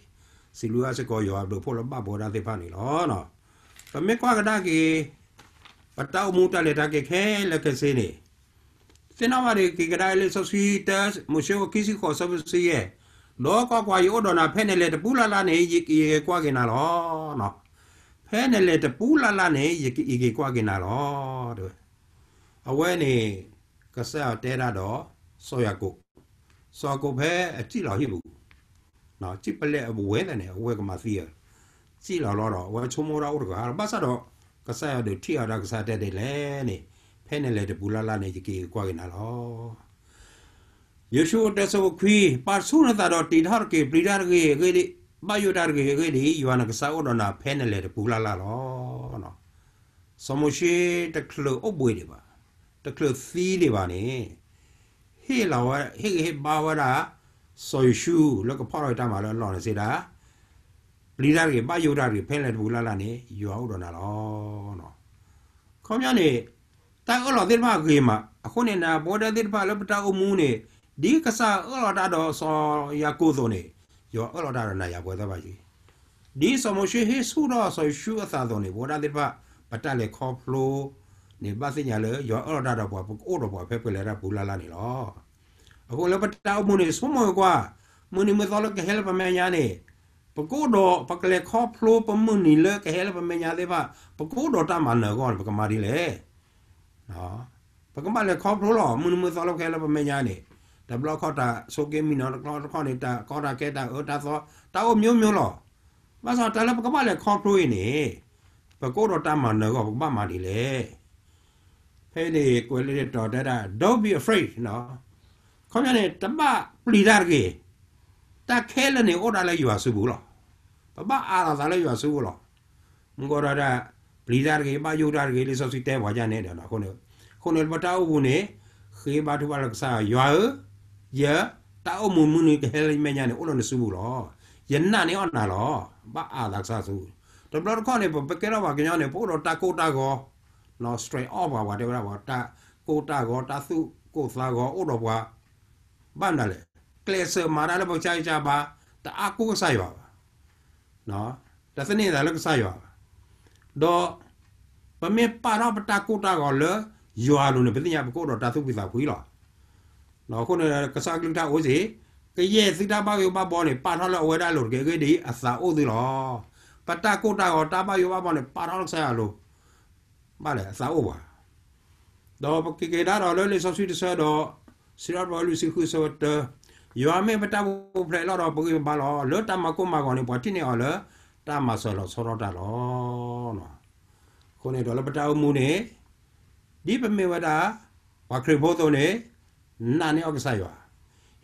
စံးဘျုးဘၣ်စ့ၢ်ကီးယွၤအဘျုးအဖှိၣ်လၢဘၣ်ပဝဲဒၣ်သ့ၣ်တဖၣ်န့ၣ်လီၤ. ပမ့ၢ်ကွၢ်ကဒါက့ၤ ပတၢ်အိၣ်မူတၢ်လဲၤတၢ်က့ၤခဲလၢာ်ခဲဆ့န့ၣ်, သ့ၣ်နီၣ်ဘၣ်ဒံးက့ၤကဒါလံာ်စီဆှံ တၢမိၤၡ့ ခံဆံဃိး ဆၢဖိတဆံယဲၢ်, ဒီးကွၢ်ကွၢ်, ယအိၣ်ဒီးနၤ ဖဲနလဲၤတပူၤလၢ်လၢ်န့ၣ် ယကဟ့ၣ်ဂ့ၤကွၢ်က့ၤနၤလီၤ. ဖဲနလဲၤတပူၤလၢ်လၢ်န့ၣ် ယကဟ့ၣ်ဂ့ၤကွၢ်က့ၤနၤလီၤ. အဝဲန့ၣ် ကစၢ်ယွၤတဲဒၣ်ဒီး စီၤယၤကိာ်, စီၤယၤကိာ်ဖဲအစံၣ်လီၤဟံၣ်ပူၤ, စံၣ်ပလဲၣ်အဝဲသ့ၣ်န့ၣ် အဝဲကမၤသံဧါ, စံၣ်လီၤလီၤဒီး အဝဲဆိကမိၣ်ဒၣ်အိၣ်တဂၤ, ဘၣ်ဆၣ်ဒီး ကစၢ်ယွၤဒုးထံၣ်အီၤဒၣ် ကစၢ်ယွၤတဲဒ်လဲၣ်န့ၣ်, ဖဲနလဲၤတပူၤလၢ်လၢ်န့ၣ် ယကဟ့ၣ်ဂ့ၤကွၢ်က့ၤနၤလီၤ. ယိၤၡူ တၢ ဆၢဖိခွံ, ပာ်ဆူၣ်နသးဒီးတံာ်ထီၣ်တက့ၢ်, ပျံၤတၢ်တဂ့ၤအဂ့ၢ်ဒ်အံၤ, ဘၣ်ယိၣ်တၢ်တဂ့ၤအဂ့ၢ်ဒ်အံၤ, ယွၤနကစၢ်အိၣ်ဒီးနၤ ဖဲနလဲၤတပူၤလၢ်လၢ်လီၤ. စီၤမိၤၡ့တချုးအိၣ်ဘှံးဒံးဘၣ်, တချုးသံဒံးဘၣ်န့ၣ်, ဟ့ၣ်လီၤဝဲ ဟ့ၣ်ဂံၢ်ဟ့ၣ်ဘါဝဲဒၣ် စီၤယိၤၡူ လၢကဖီၣ်ထီၣ်တၢ်မၤလၢအလီၢ်န့ၣ်စံးဒၣ်, ပျံၤတၢ်တဂ့ၤ, ဘၣ်ယိၣ်တၢ်တဂ့ၤ, ဖဲနလဲၤတပူၤလၢ်လၢ်န့ၣ် ယွၤအိၣ်ဒီးနၤလီၤ. ခီပညီန့ၣ် တၢ်အၢၣ်လီၤသ့ၣ်တဖၣ်ဂ့ၤမး, အဃိန့ၣ် နၤပဝဲဒၣ်သ့ၣ်တဖၣ်လၢပတၢ်အိၣ်မူန့ၣ်, ဒ်ကစၢ်အၢၣ်လီၤတၢ်ဒီးစီၤယၤကိာ်အသိးန့ၣ်, ယွၤအၢၣ်လီၤတၢ်ဒီးနၤယၤပဝဲသ့ၣ်တဖၣ်က့ၤ. ဒ်စီၤမိၤၡ့ဟ့ၣ်ဆူၣ်ထီၣ်စီၤယိၤၡူအသးအသိးန့ၣ်, ပဝဲဒၣ်သ့ၣ်တဖၣ် ပတၢ်လဲၤခီဖျိန့ၣ် ဘၣ်သ့ၣ်ညါလၢ ယွၤအၢၣ်လီၤတၢ်ဒီးပှၤ, ပကအိၣ်ဒီးပှၤဖဲပလဲၤတၢ်ပူၤလၢ်လၢ်န့ၣ်လီၤ. အဃိလၢပတၢ်အိၣ်မူန့ၣ် ဆိကမိၣ်ကွၢ်, မုၢ်နံၤမုၢ်သီလၢကဟဲလၢပမဲာ်ညါန့ၣ်, ပကအိၣ်ဒီး ပကလဲၤခီဖျိပမုၢ်နံၤလၢကဟဲလၢပမဲာ်ညါသ့ၣ်တဖၣ်, ပကအိၣ်ဒီးတၢ်မၤနၢၤအဂီၢ်န့ၣ် ပကမၤဒ်လဲၣ်. ပကဘၣ်လဲၤခီဖျိလီၤ. မုၢ်နံၤမုၢ်သီလၢပကဟဲလၢပမဲာ်ညါန့ၣ်, တဘျီခီၣ်တၢ်ဆိးက့မံနီၤ, တဘျီတခီၣ်န့ၣ် တၢ်ကီတၢ်ခဲ တၢ်အၢတၢ်သီ, တၢ်အိၣ် မျိုးမျိုး လီၤ. ဘၣ်ဆၣ်တၢ်လၢပကဘၣ်လဲၤခီဖျိအံၤန့ၣ်, ပကအိၣ်ဒီးတၢ်မၤနၢၤအဂီၢ် ပကဘၣ်မၤဒ်လဲၣ်. ဖဲန့ၣ် ကွဲးလၢတတီၤတဲဒၣ် Don't be afraid. ခီပညီန့ၣ် တဘၣ်ပျံၤတၢ်တဂ့ၤ. တၢ်ခဲလၢာ်န့ၣ် အိၣ်ဒၣ်လၢယွၤစုပူၤလီၤ. ပဘၣ်အးလီၤသးလၢယွၤစုပူၤလီၤ. မ့ၢ်ကီးဒီးဒၣ် ပျံၤတၢ်တဂ့ၤ, ဘၣ်ယိၣ်တၢ်တဂ့ၤ, လံာ်စီဆှံတဲပှၤဒ်န့ၣ်ဒီး, အဃိန့ၣ် အဃိန့ၣ်လၢပတၢ်အိၣ်မူန့ၣ်, ဃ့ဘါထုကဖၣ်လၢကစၢ်ယွၤ, ယွၤဧၢ, ယတၢ်အိၣ်မူမုၢ်နံၤကဟဲလၢယမဲာ်ညါန့ၣ် အိၣ်လၢနစုပူၤလီၤ. ယနာ်န့ၢ်အီၣ်နၤလီၤ. ဘၣ်အးသးကစၢ်စုပူၤ. တဘျီတခီၣ်န့ၣ် ပကဲထီၣ်ပှၤကညီန့ၣ် ပအိၣ်ဒီးတၢ်ကိၢ်တၢ်ဂီၤ, stress အီၣ်ပှၤ, ပှၤတဲဝဲဒၣ်ပှၤ တၢ်ကိၢ်တၢ်ဂီၤ, တၢ်သူၣ်ကိၢ်သးဂီၤအိၣ်ဒီးပှၤ, ဘၣ်မနုၤလဲၣ်. ကျဲးစၢးမၤတၢ်လၢပကစၢ်ဂံၢ်စၢ်ဘါ, တအါကိၢ်ကစၢ်ယွၤဘၣ်, တသန့ၤသးလၢကစၢ်ယွၤဘၣ်. ဒီး ပမ့ၢ်ပာ်ထီၣ်ပတၢ်ကိၢ်တၢ်ဂီၤလၢ ယွၤအလိၤန့ၣ် ပသ့ၣ်ညါပကအိၣ်ဒီးတၢ်သူၣ်ဖှံသးဖှံလီၤ. အဃိန့ၣ် ကစၢ်ကလုၢ်ကထါအိၣ်စ့ၢ်, ကယဲၢ်သုတၢ်ဘၣ်ဂ့ၢ်ဘၣ်ဘီန့ၣ် ပာ်ထီၣ်လၢအဝဲဒၣ်အလိၤတက့ၢ်. အဂ့ၢ်ဒ်အံၤ, အသးအိၣ်သုလီၤ. ပတၢ်ကိၢ်တၢ်ဂီၤတၢ်ဘၣ်ဂ့ၢ်ဘၣ်ဘီန့ၣ် ပာ်ထီၣ်လၢကစၢ်ယွၤအလိၤ, ဘၣ်လဲၣ် အသးအိၣ်ပှၤ ဒီးပကက့ၤကဒါဒီးလၢလံာ်စီဆှံတဆၢဒီး စံးထီၣ်ပတြၢၤလွံၢ်ဆံဃုဆၢတၢ, ယွၤမ့ၢ်ပတၢ်ပူၤဖျဲးအလီၢ်ဒီးပဂံၢ်ပဘါလီၤ. လၢတၢ်မၤကိၢ်မၤဂီၤန့ၣ် ပှၤထံၣ်န့ၢ်အီၤလၢတၢ်မၤစၢၤလီၤဆီဒၣ်တၢ်လီၤ. အဃိန့ၣ်ဒီးလၢပတၢ်အိၣ်မူန့ၣ် ဒ်ပမ့ၢ်ဝဲဒၣ် ပှၤခရံာ်ဖိအသိးန့ၣ် နာ်န့ၢ်အီၣ်ကစၢ်ယွၤ,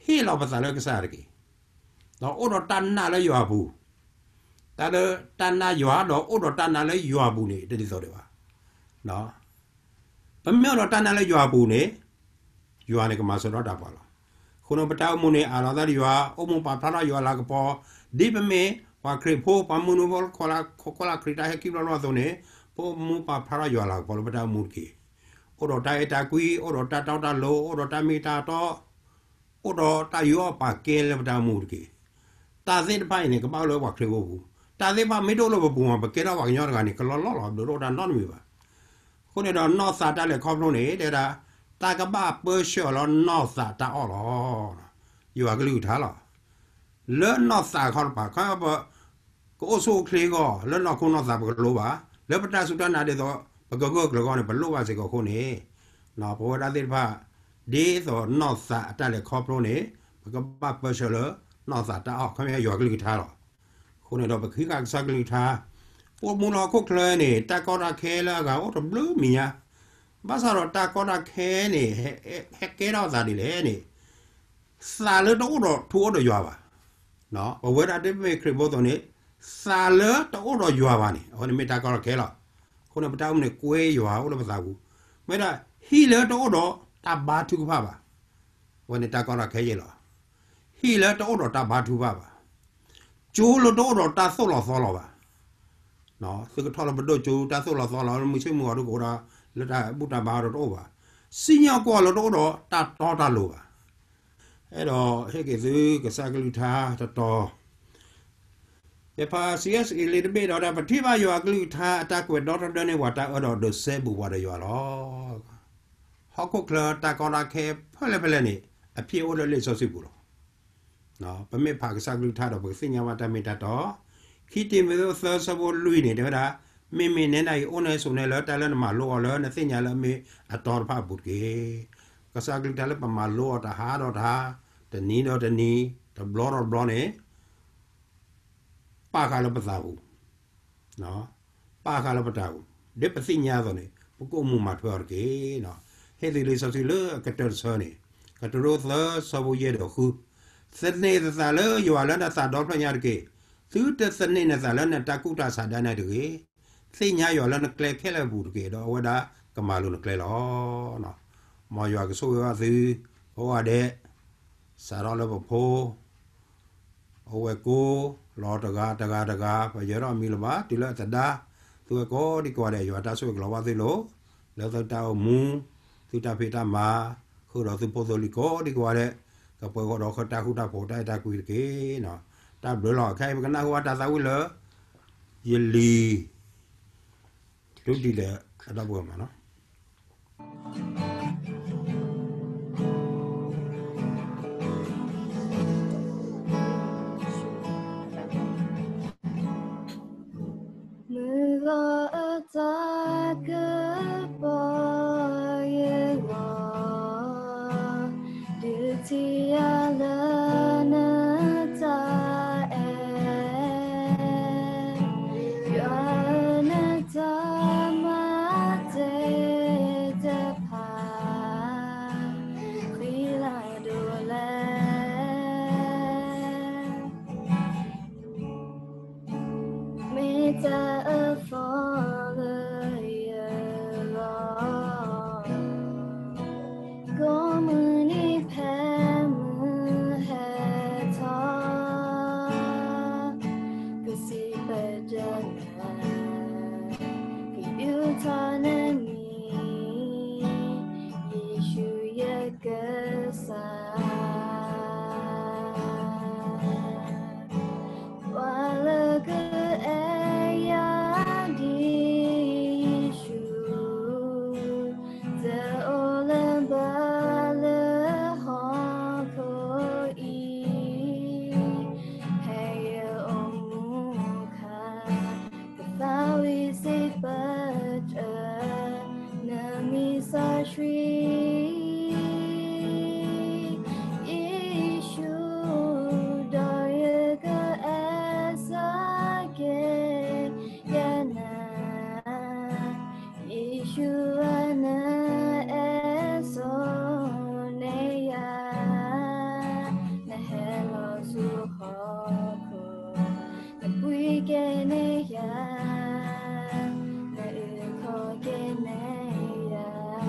ဟ့ၣ်လီၤပသးလၢကစၢ်ယွၤတက့ၢ်. ဒီးအိၣ်ဒီးတၢ်နာ်လၢယွၤအပူၤ, တၢ်လၢတၢ်နာ်ယွၤဒီးအိၣ်ဒီးတၢ်နာ်လၢယွၤအပူၤန့ၣ် တဒ်သိးဒံးဘၣ်. ပမ့ၢ်အိၣ်ဒီးတၢ်နာ်လၢယွၤအပူၤန့ၣ် ယွၤန့ၣ်ကမၤစၢၤထီၣ်တၢ်ပှၤလီၤ. အဃိန့ၣ်ပတၢ်အိၣ်မူန့ၣ် အးလီၤသးဒီးယွၤ, အိၣ်မူပာ်ဖျါထီၣ်ယွၤလၤကပီၤ, ဒ်ပမ့ၢ်ပှၤခရံာ်ဖိ ပှၤမုၢ်နံၤဖိ ခိးလၢခရံာ်တၢ်ဟဲခံဘျီလီၤအသိးန့ၣ် ပအိၣ်မူပာ်ဖျါထီၣ်ယွၤလၤကပီၤလၢပတၢ်အိၣ်မူတက့ၢ်. အိၣ်ဒီးတၢ်အဲၣ်တၢ်ကွံ, အိၣ်ဒီးတၢ်တီတၢ်လိၤ, အိၣ်ဒီးတၢ်မ့ၢ်တၢ်တီ, အိၣ်ဒီးတၢ်ယူးယီၣ်ပာ်ကဲလၢပတၢ်အိၣ်မူတက့ၢ်. တၢ်သ့ၣ်တဖၣ်အံၤန့ၣ် ကဘၣ်အိၣ်လၢပှၤခရံာ်ဖိအပူၤ, တၢ်သ့ၣ်တဖၣ်မ့ၢ်တအိၣ်လၢပပူၤမး ပကဲထီၣ်ပှၤကညီတဂၤန့ၣ် ကလီလီလီၤ ဘျုးတအိၣ်တၢ်နီတမံၤဘၣ်. အဃိန့ၣ်ဒီးနီၢ်သးတၢ်လဲၤခီဖျိန့ၣ် တဲဝဲဒၣ် တၢ်ကဘၣ်ပၢဆှၢအီၤလၢနီၢ်သးတၢ်အီၣ်လီၤ. ယွၤကလုၢ်ကထါလီၤ. လၢနီၢ်သးခီတပၤ ခီပ ကအိၣ်ဆူၣ်အိၣ်ချ့အဂီၢ် လၢနီၢ်ခိနီၢ်သးပကလိၣ်ဘၣ်, လၢပတၢ်စူၢ်တၢ်နာ်ဒ်သိး ပကဂၢၢ်ကျၢၤအဂီၢ်န့ၣ် ပလိၣ်ဘၣ်စ့ၢ်ကီးအဃိန့ၣ်, ပဝဲဒၣ်သ့ၣ်တဖၣ် ဒ်သိးနီၢ်သးအတၢ်လဲၤခီဖျိန့ၣ် ပကဘၣ်ပၢဆှၢလၢနီၢ်သးတၢ်အီၣ် ခီပညီယွၤကလုၢ်ကထါလီၤ. အဃိန့ၣ်ဒီးပကဟံးဃာ်ကစၢ်ကလုၢ်ကထါ, ပအိၣ်မူလၢဟီၣ်ခိၣ်ချၢန့ၣ် တၢ်ကီတၢ်ခဲလၢအဂၤအိၣ်တဘျုးမံၤညါ, ဘၣ်ဆၣ်ဒီးတၢ်ကီတၢ်ခဲန့ၣ် ဟဲကဲထီၣ်သးဒ်လဲၣ်န့ၣ် သးလၢတအိၣ်ဒီးထူအိၣ်ဒီးယွၤဘၣ်. ပဝဲဒၣ်ဒ်ပမ့ၢ်ခရံာ်ဖိအသိးန့ၣ် သးလၢတအိၣ်ဒီးယွၤဘၣ်န့ၣ် အဝဲန့ၣ်မ့ၢ်တၢ်ကီတၢ်ခဲလီၤ. အဃိန့ၣ် ပတၢ်အိၣ်မူန့ၣ် ကွဲယွၤအိၣ်လၢပသးပူၤ, မ့ၢ်ဒၣ်ဟံၣ်လၢတအိၣ်ဒီးတၢ်ဘါထုကဖၣ်ဘၣ်, အဝဲန့ၣ်တၢ်ကီတၢ်ခဲယဲၢ်လီၤ. ဟံၣ်လၢတအိၣ်ဒီးတၢ်ဘါထုကဖၣ်ဘၣ်, ကၠိလၢတအိၣ်ဒီးတၢ်သိၣ်လီၤသီလီၤဘၣ်. သုကထီၣ်လၢပဒိၣ်ကၠိ တၢ်သိၣ်လီၤသီလီၤ လၢမုၢ်ဆ့ၣ်မုၢ်ဂီၤဒ်ကအိၣ်ဒီး လၢတၢ်ဘူၣ်တၢ်ဘါဒီးတအိၣ်ဘၣ်. စံၣ်ညီၣ်ကွီၢ်လၢတအိၣ်ဒီးတၢ်တီတၢ်လိၤဘၣ်. အဲၣ်ဒိးဟ့ၣ်က့ၤသုကစၢ်ကလုၢ်ကထါတတီၤ, ယဖး စီ အ့း လံာ်တဘ့ၣ်ဒီး ပထံၣ်ဘၣ်ယွၤအကလုၢ်ကထါအတၢ်ကွဲးဒီတဒၢန့ၣ် ပှၤတၢ်အၢဒီးဒုးစဲဘူးပှၤဒီးယွၤလီၤ. ဟီၣ်ခိၣ်ချၢတၢ်ကီတၢ်ခဲဖဲလဲၣ်ဖဲလဲၣ်န့ၣ် အဖံးအိၣ်လၢလံာ်စီဆှံပူၤလီၤ. ပမ့ၢ်ဖးကစၢ်ကလုၢ်ကထါဒီး ပကသ့ၣ်ညါဘၣ်တၢ်မ့ၢ်တၢ်တီ, ခံတံၤမသ့းသၢဆၢဖိလွံၢ်န့ၣ် တဲဝဲဒၣ်, မ့မ့ၢ်နဲဒၣ်အံၤ အိၣ်နဲဆိးနဲလၢတၢ်လၢနမၤလိအီၤလၢနသ့ၣ်ညါလၢအမ့ၢ်အတီတဖၣ်အပူၤတက့ၢ်. ကစၢ်ကလုၢ်ကထါလၢပမၤလိအီၤတဟါဒီးတဟါ, တနံၤဒီးတနံၤ, တဘျီဒီးတဘျီန့ၣ် ပာ်ဃာ်လၢပသးပူၤ, ပာ်ဃာ်လၢပတၢ်ပူၤ, ဒ်ပသ့ၣ်ညါအသိးန့ၣ် ပကအိၣ်မူမၤထွဲအီၤတက့ၢ်. ဟ့ၣ်သုလံာ်စီဆှံလၢအကတၢၢ်တဆၢန့ၣ်, ကတိၤဒိသၢဆၢဖိယဲၢ်ဒီးဃု, သန့ၤနသးလၢယွၤလၢနသးဒီဖျၢၣ်ညါတက့ၢ်. သုတသန့ၤနသးလၢနတၢ်ကူၣ်တၢ်ဆးဒၣ်နဲတဂ့ၤ. သ့ၣ်ညါယွၤလၢနကျဲခဲလၢာ်အပူၤတက့ၢ်, ဒီးအဝဲဒၣ်ကမၤလိၤနကျဲလီၤ. မ်ယွၤကဆိၣ်ဂ့ၤဘၣ်သုကိးဂၤဒဲး, စးထီၣ်လၢပဖိ အဝဲၢ်ကိာ်လီၤတဂၤတဂၤတဂၤ, ပယၢၤထီၣ်အမံၤလၢၤဘၣ်, တုၤလၢအသဒါ, သုဝဲကိးဒံကိးဂၤဒဲး ယွၤတၢ်ဆိၣ်ဂ့ၤကလီၤဘၣ်သုလိၤ, လၢသုတၢ်အိၣ်မူ, သုတၢ်ဖံးတၢ်မၤ, ဃုာ်ဒီးသုဖိသုလံၤကိးဒံကိးဂၤဒဲး, ကပှဲၤဃီၤဒီးဃၢတၢ်ဃူတၢ်ဖိးတၢ်အဲၣ်တၢ်ကွံတက့ၢ်. တၢ်ဘျုးလီၤ. ခဲအံၤပကနၢ်ဟူဘၣ်တၢ်သးဝံၣ်လၢ ယလံၤ ဒုးဒ်လဲၣ်အဒီပုၢ်ဝဲၢ်မးနီၤ. မုၢ်ဂီၤအတၢ်ကပီၤယဂီၢ်, ဒုးထံၣ်ယၤလၢနတၢ်အဲၣ်, ယွၤနတၢ်မၤတ့ၢ်တဖၣ် ဃံလၤဒိၣ်လဲၣ်. မ့ၢ်တၢ်အၢၣ်သီလၢယ ပၢၢ်တၢၢ်, နမံၤစီဆှံ ယ့ၣ်ၡူး, ဒီးယကအဲၣ်ဆၢက့ၤယနၤ, ယ့ၣ်ၡူးဧၢ နအဲၣ်ဆိန့ၢ်ယၤ, နဟဲလီၤဆူဟီၣ်ခိၣ် နပှ့ၤက့ၤန့ၢ်ယၤ, နအုၣ်ခီၣ်က့ၤန့ၢ်ယၤ,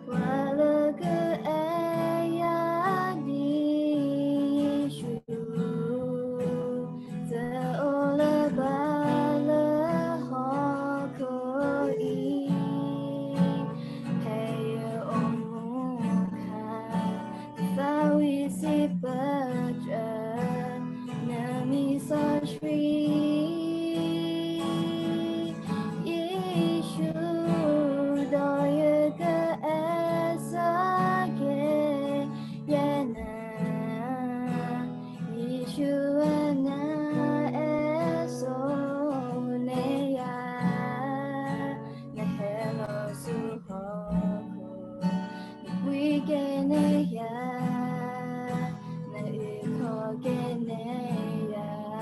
ပှၤလၢကအဲၣ်ယၤဒ်ယ့ၣ်ၡူး တအိၣ်လၢပှၤလၢဟီၣ်ခိၣ်အံၤ, ဖဲယအိၣ်မူအခါ, သးဝံၣ်စံးပၢၢ်တၢၢ် နမံၤစီဆှံ ယ့ၣ်ၡူး, ဒီးယကအဲၣ်ဆၢက့ၤယနၤ, ယ့ၣ်ၡူးဧၢ နအဲၣ်ဆိန့ၢ်ယၤ, နဟဲလီၤဆူဟီၣ်ခိၣ် နပှ့ၤက့ၤန့ၢ်ယၤ, နအုၣ်ခီၣ်က့ၤန့ၢ်ယၤ,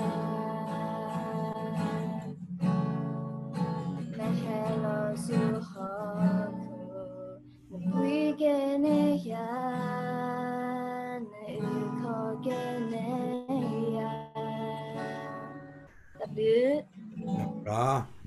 နဟဲလီၤဆူဟီၣ်ခိၣ် နပှ့ၤက့ၤန့ၢ်ယၤ, နအုၣ်ခီၣ်က့ၤန့ၢ်ယၤ, တၢ်ဘျုး, တၢ်ဘျုး